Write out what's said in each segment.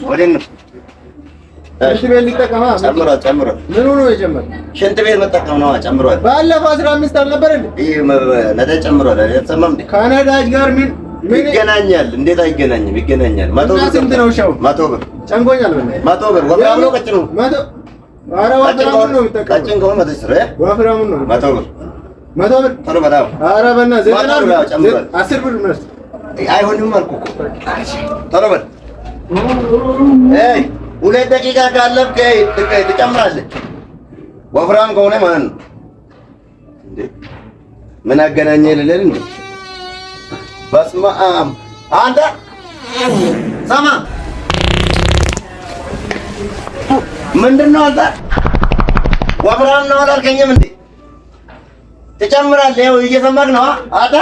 ወዴት ነው? ሽንት ቤት ሊጠቀማ ጨምሯል፣ ጨምሯል። ምኑ ነው የጨመረው? ሽንት ቤት መጠቀም ነው፣ ጨምሯል። ባለፈው 15 አልነበር እንዴ? ይህ ነዳጅ ጨምሯል። አይሰማም እንዴ? ከነዳጅ ጋር ምን ምን ይገናኛል? እንዴት አይገናኝም? ይገናኛል። 100 እና ብር ስንት ነው ሻው? 100 ብር። ጨንቆኛል። በእናትህ። 100 ብር። ወፍራም ነው ቀጭኑ? 100። ኧረ ወፍራሙን ነው የምጠቀመው። ቀጭን ከሆነ 110። ወፍራሙን ነው። 100 ብር። 100 ብር። ቶሎ በላው። ኧረ በእናትህ 90 100 ብር። ብር። ጨምሯል። 10 ብር ነው። አይሆንም አልኩህ እኮ። ቶሎ በል። 2 ደቂቃ ካለፍክ ትጨምራለህ። ወፍራም ከሆነ ማለት ነው። እንዴ ምን አገናኘ ልልህ እንዴ? በስመ አብ። አንተ ሰማ፣ ምንድን ነው አንተ? ወፍራም ነው አላልከኝም እንዴ? ትጨምራለህ። ይኸው እየሰማህ ነው አንተ።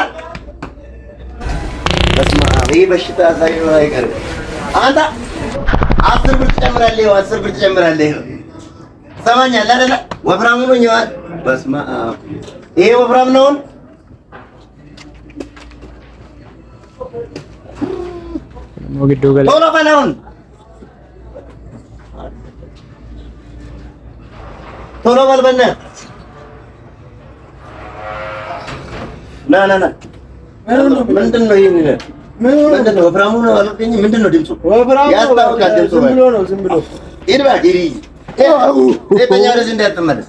በስመ አብ፣ ይህ በሽታ ሳይኖር አይቀርም። አንተ 10 ብር ትጨምራለህ። ይኸው 10 ብር ትጨምራለህ። ይኸው ትሰማኛለህ አይደለ? ወፍራም ሆኖኛል። በስመ አብ፣ ይሄ ወፍራም ነው። ቶሎ በል አሁን፣ ቶሎ በል በእናትህ። ና ና ና። ምንድን ነው ይሄ? ምንድን ነው? ወፍራሙ ነው አላልከኝም? ምንድን ነው ድምፁ? ወፍራም ነው። ያስታውቃል ድምፁ። ዝም ብሎ ነው፣ ዝም ብሎ። ሂድ እባክህ፣ ሂድ ሂድ። ሁለተኛ ወደዚህ እንዳትመለስ።